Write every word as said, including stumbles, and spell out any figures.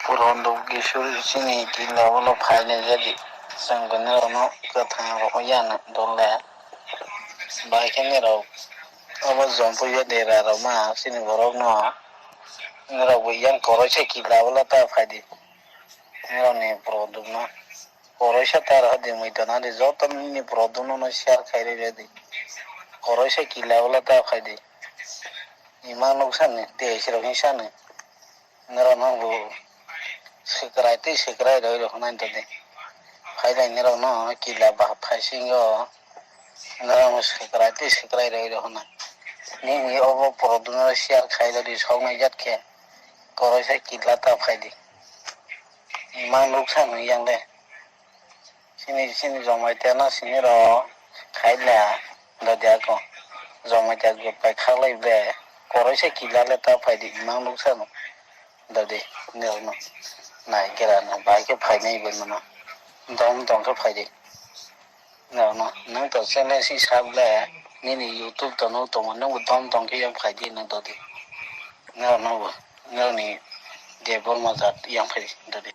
Puro duk gisuri chini kila ulo phainai jadi. Chwng bo norokno kwthang rohor ya na dole. Bai khe norok obo jompu ya dera rok ma chini borok no. Norok bo yang koroi se kila ulo ta phaidi. Norok ni puro duk no. Koroi se ta rohor di mui dona di joto ni puro duk no share khai rw di. Koroi se kila ulo ta phaidi. Ima nuksa ni te sirok ni sani. Norok no bo swkrai tei swkrai roi rok nai todi. Phailai norok no kila ba phaisingo. Norok no swkrai tei swkrai roi rok nai. Nini obo produna share khai rodi sok nai jat khe. Koroi se kila ta phaidi. Ima nuksa ni yang le. Sini sini jomai te no sini ro khai le. Dodi ako. Jomai te ako pai khaklai be. Koroi se kila le ta phaidi. Ima nuksa no. Dodi, nirokno nai gira no, bai khe phainai bai mano. Dom dom khe phaidi. Nirokno, nwng to channel si sak le, nini YouTube to nwng tongo, nwng bo dom dom khe yang phaidi nwng dodi. Nirokno bo, nirokni Debbarma jat yang phaidi dodi.